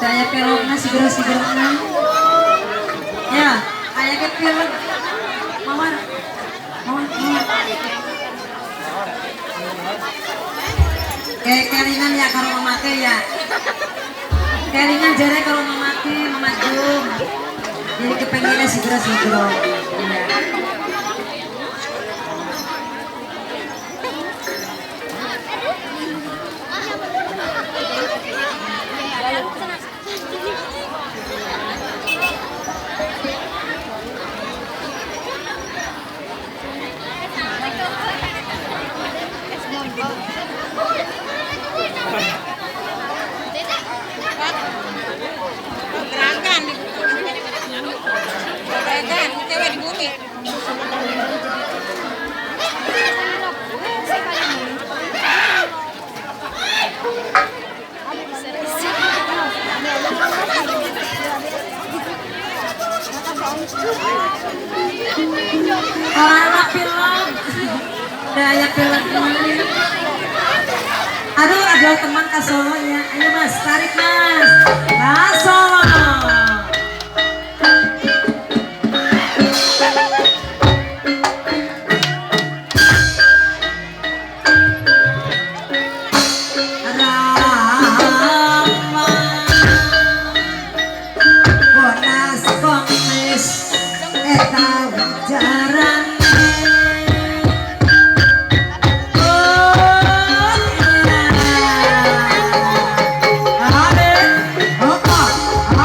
Daya pelogna sigero-sigerona. Ya, aya ge pelog. Mawar. Mawar, mawar. Kayak kelingan ya karo mamake ya. Kelingan jare karo mamake, Mama Jum. Jadi kepengennya sigero-sigero. Iya. Gerakan di gerakan cewek di bumi. Orang film. Daya film. Aduh, ada teman ke Solo ya. Ayo Mas, tarik Mas. Ke Solo. Rama Konas komis eta ujarane. Oh, ade, oh, oh,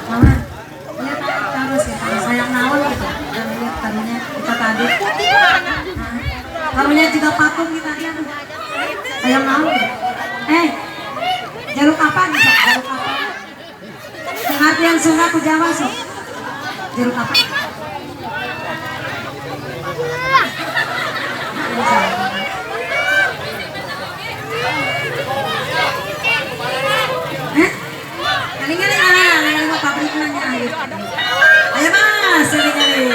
Mama, iya terus ya, sayang naon gitu. Dan lihat karunya kita tadi. Nah, karunya juga patung kita lihat. Hayang naon gitu. Eh, jaluk apa nih sok? Jaluk apa? Pengertian Sunda ku Jawa sok. Jaluk apa? Hah? Kali-kali ah, kali mah pabrik nanya gitu. Ayo mas, kali-kali.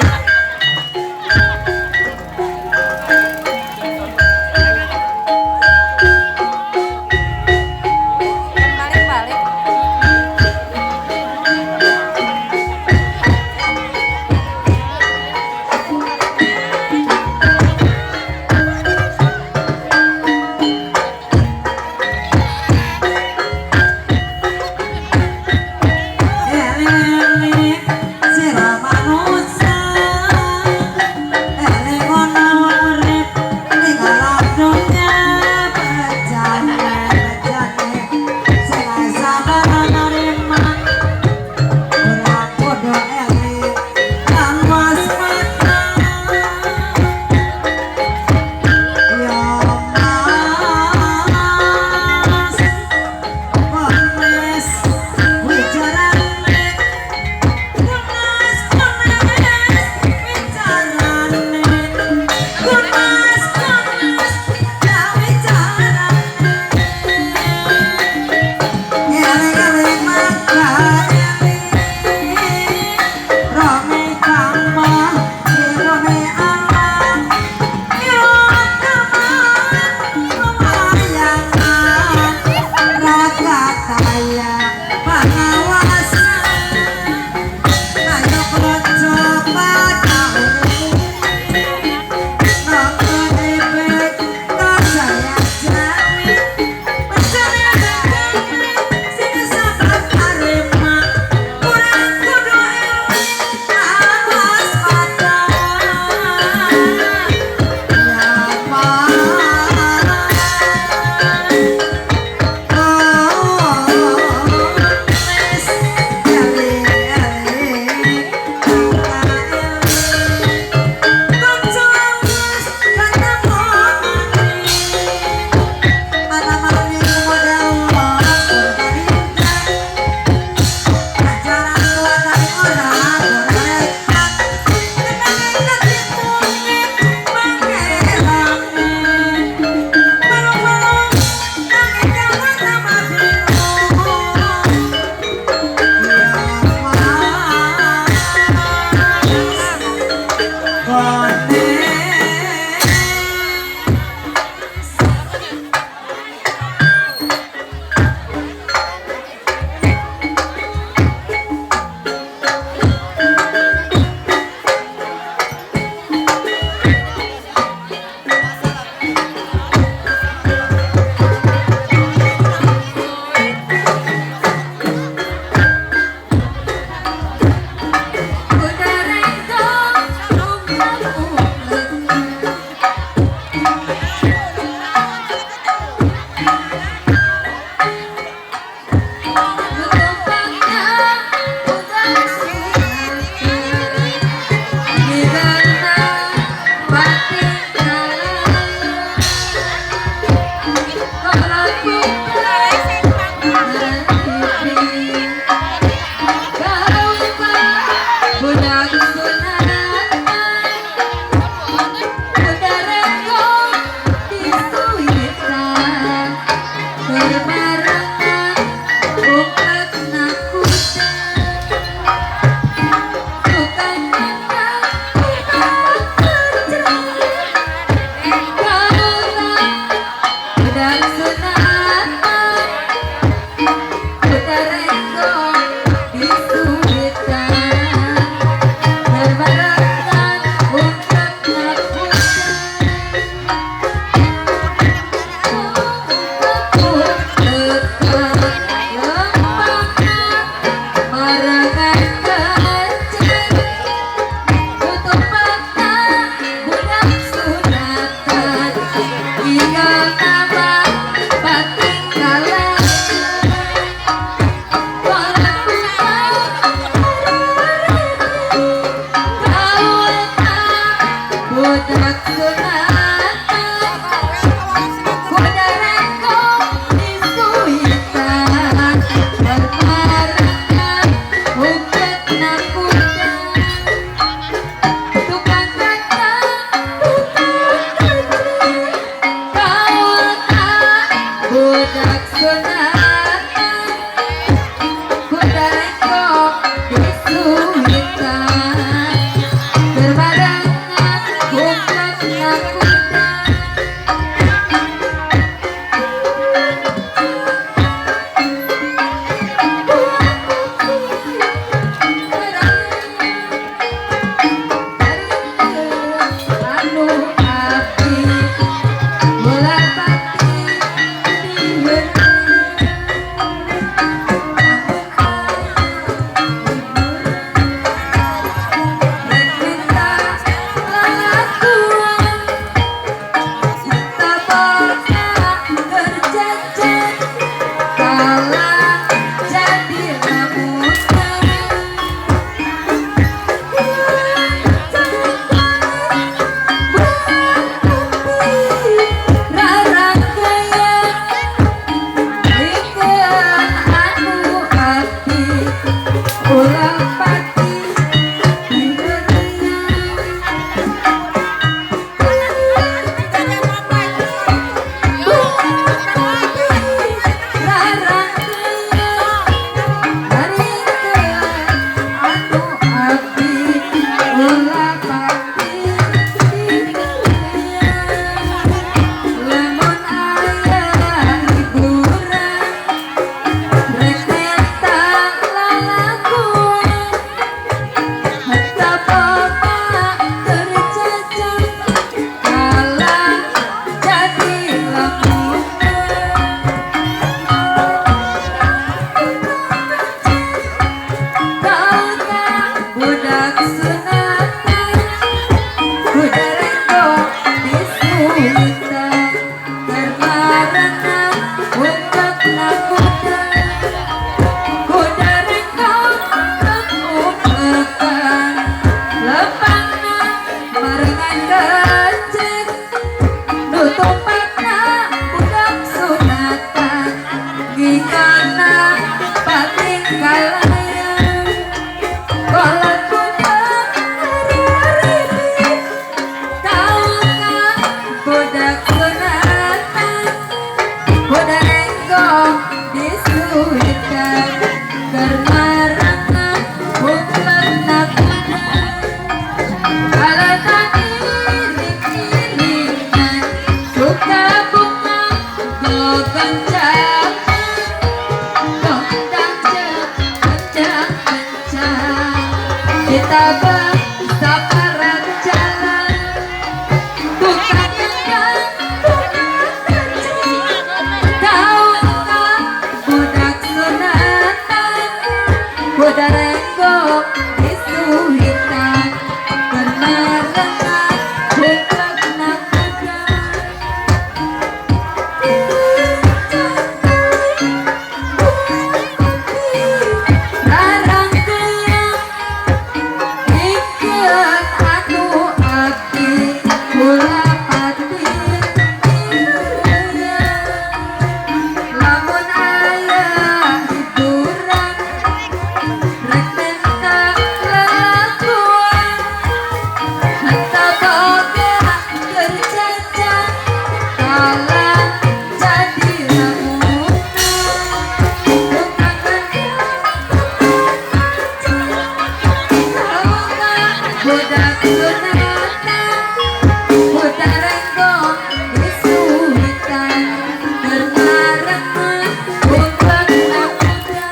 Balik-balik. Ulah pati hiburan. Anu abdi ulah pati lamun aya hiburan rek menta lalakuan hatta bapak tercacat kalah jadi lamunan. Kauka budak sunatan budak renggo disulitan kermarana ungkapna kuda kuda renggo ungkapan lepangna marengan kecek nutupatna budak sunatan gigana pating kalayan kolot budak hari-hari. Kauka budak sunatan budak renggo disuitan kermarana ungkapna kuda alatan iring-iringan suka bunga gogoncakan gondang kencang kencang kita bersaparan jalan bukan gendang bukan kecil. Kauka budak sunatan budak renggo disuhitan kermarana ungkapna kuda. Rarangkeang ikeun anu abdi ulah pati lamun aya hiburan rek menta lalakuan hatta boga kerjajan kalah jadi lamunan tukang kauka budak sunatan budak renggo disuhitan kermarana ungkapna kuda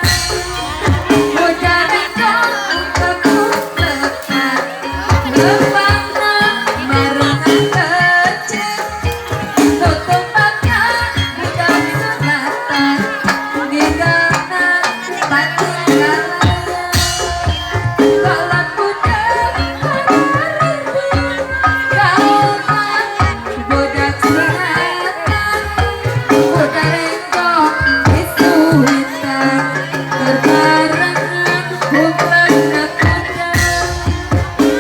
budak renggo ungkap-ungkapan lepangna marengan kecek nutupatna budak sunatan gigana pati kalayan kolot budak hari-hari. Kauka budak sunatan budak renggo disuhitan kerbarengan ungkapna kuda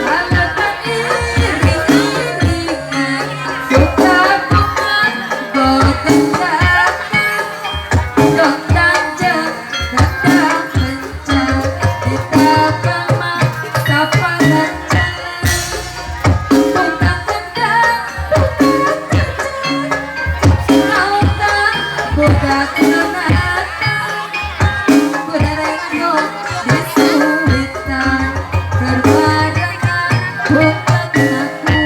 alatan iring-iringan suka bunga gogencakan gondang jeung gendang kencang kita mah saparan jalan tukang gendang tukang kecek kauka budak sunatan budak renggo disuwitan kerbarengan ungkapna kuda.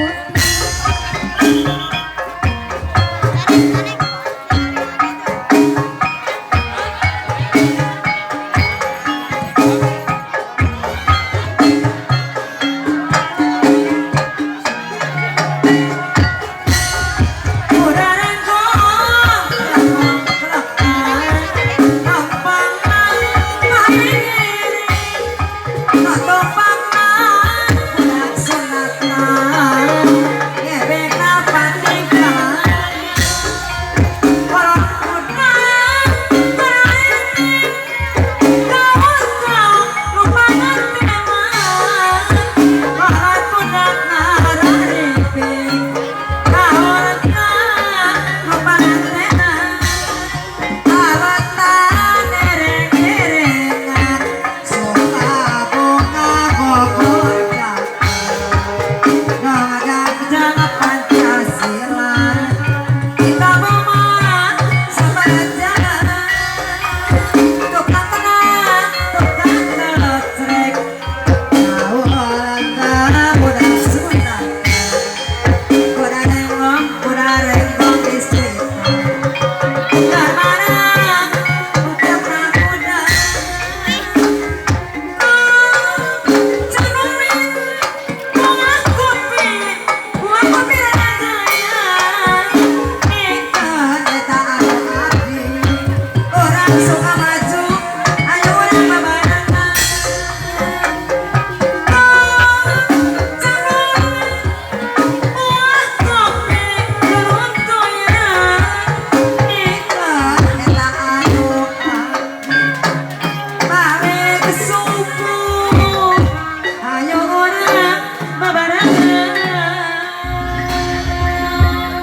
Budak renggo